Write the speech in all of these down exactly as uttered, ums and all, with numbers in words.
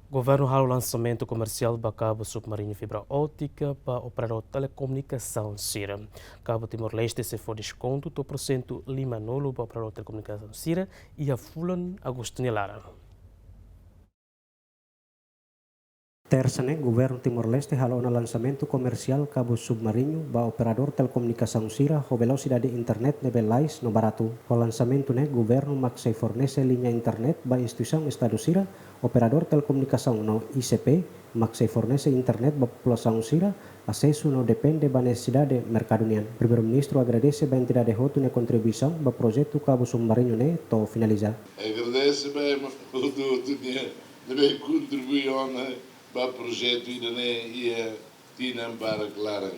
Governu halo lansamentu komersiál ba kabu submariñu fibra ótika ba operadór telekomunikasaun sira. Kabu Timor-Leste sei fó deskontu to'o porsentu lima-nulu ba operadór telekomunikasaun sira iha fulan Agostu nia laran. Tersa ne'e, Governu Timor-Leste halo ona lansamentu komersiál kabu submariñu ba operadór telekomunikasaun sira ho velosidade internet ne'ebé lais no baratu. Ho lansamentu ne'e, Governu mak sei fornese liña internet ba instituisaun Estadu sira, operadór telekomunikasaun no I C P mak sei fornese internet ba populasaun sira, asesu no depende ba nesesidade merkadu nian. Primeiru-Ministru agradese ba entidade hotu nia kontribuisaun ba projetu kabu submariñu ne'e to'o finaliza. Agradese ba ema hotu-hotu nian ne'ebé kontribui ona ba projetu ida-ne'e iha tinan barak laran.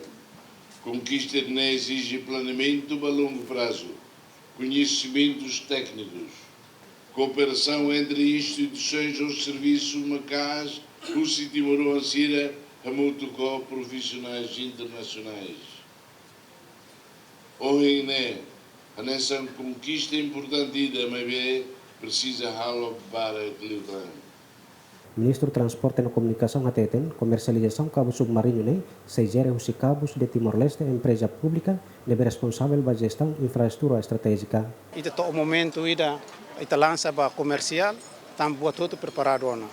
Konkista ne'e ezije planeamentu ba longu prazu, koñesimentus téknikus, kooperasaun entre instituisoens no servisu maka'as husi timoroan sira hamutuk ho profisionais internasionais. Ohin ne'e hanesan konkista importante ida, maibé presiza halo barak liután. Ministru Transporte no Komunikasaun hateten, komersializasaun kabu submariñu ne'e sei jere husi Kabus de Timor-Leste, empreza públika ne'ebé responsavel ba jestaun infraestrutura estratéjika. Ita to'o momentu ida ita lansa ba komersiál, tanba buat hotu preparadu ona.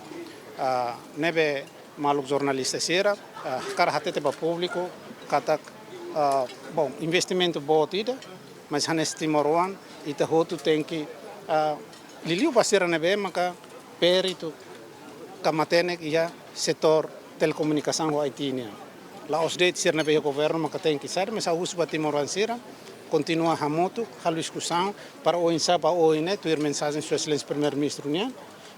Ah, ne'ebé maluk jornalista sira, ah, hakarak hatete ba públiku katak, ah, bom, investimentu boot ida, mas hanesan timoroan ita hotu tenke, ah, liuliu ba sira ne'ebé maka peritu ka matenek iha setór telekomunikasaun ho I T nian. La'ós de'it sira ne'ebé iha governu maka tenke saida, mas ha'u husu ba timoroan sira kontinua hamutuk, halo diskusaun, para oinsá ba oin ne'e, tuir mensajen Sua Exelénsia Primeiru-Ministru nian,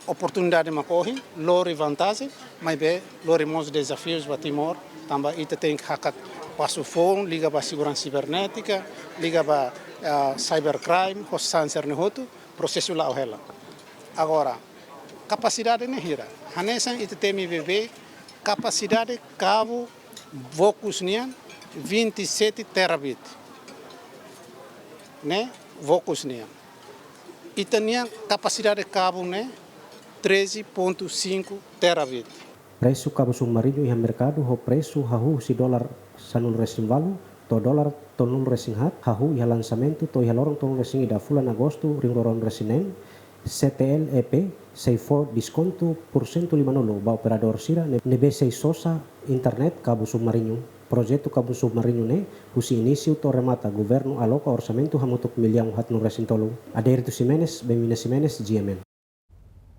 oportunidade mak ohin, lori vantajen, maibé lori mós dezafius ba Timor, tanba ita tenke hakat pasu foun, liga ba seguransa sibernétika, liga ba, ah, cybercrime, ho sasán sira-ne'e hotu, prosesu la'o hela. Agora, kapasidade ne'e hira. Hanesan ita temi beibeik, kapasidade kabu Vocus nian vinte e sete terabit. Ne'e, Vocus nian. Ita-nia kapasidade kabu ne'e treze ponto cinco terabit. Presu kabu submariñu iha merkadu ho presu hahú husi dolar sanulu-resin-ualu to'o dolar tolunulu-resin-haat, hahú iha lansamentu to'o iha loron tolunulu-resin-ida fulan Agostu rihun rua ruanulu-resin-neen, C T L E P sei fó deskontu porsentu lima-nulu ba operadór sira ne-, ne'ebé sei sosa internet kabu submariñu. Projetu kabu submariñu ne'e, husi inísiu to'o remata, governu aloka orsamentu hamutuk millaun haatnulu-resin-tolu. Adérito Ximenes, Benvina Ximenes, G M N.